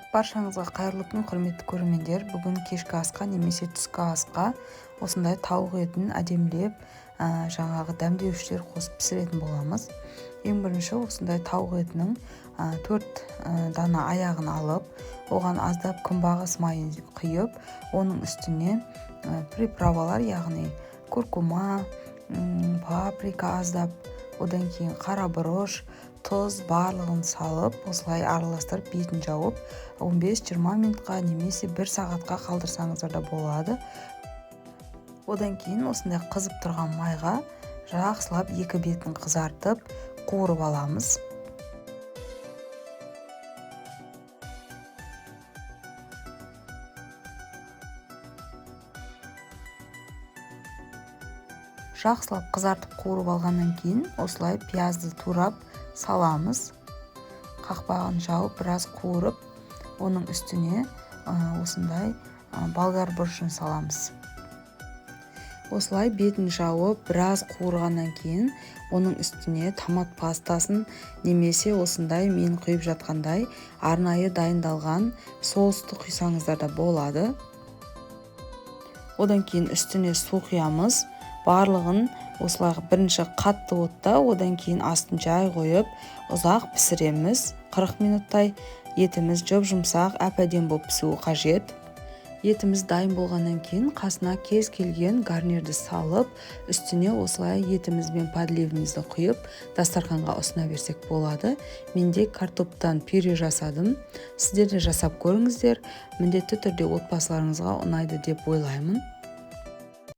Баршаңызға қайырлы күн, құрметті көрермендер. Бүгін кешкі асқа немесе түскі асқа осындай тауық етін әдемілеп, жаңағы дәмдеуіштер қосып пісіретін боламыз. Ең бірінші осындай тауық етінің 4 дана аяғын алып, оған аздап күнбағыс майын құйып, оның үстіне приправалар, яғни куркума, паприка аздап, одан кейін қара бұрыш, тұз барлығын салып, осылай араластырып, бетін жауып, 15-20 минутқа немесе 1 сағатқа қалдырсаңыздар да болады. Одан кейін осындай қызып тұрған майға жақсылап екі бетін қызартып, қуырып аламыз. Жақсылап қызартып қуырып алғаннан кейін осылай пиязды турап саламыз. Қақпағын жауып біраз қуырып, оның үстіне осындай болгар бұрышын саламыз. Осылай бетін жауып біраз қуырғаннан кейін оның үстіне томат пастасын немесе осындай мен құйып жатқандай арнайы дайындалған соусты құйсаңыздар да болады. Одан кейін үстіне су құямыз. Барлығын осылай бірінші қатты отта, одан кейін астын жай қойып, ұзақ пісіреміз. 40 минуттай етіміз жұп-жұмсақ, әп-әдемі болып пісуі қажет. Етіміз дайын болғаннан кейін қасына кез келген гарнирді салып, үстіне осылай етіміз бен подливімізді құйып, дастарханға ұсына берсек болады. Менде картоптан пюре жасадым. Сіздер де жасап көріңіздер. Міндетті түрде отбасыларыңызға ұнайды деп ойлаймын.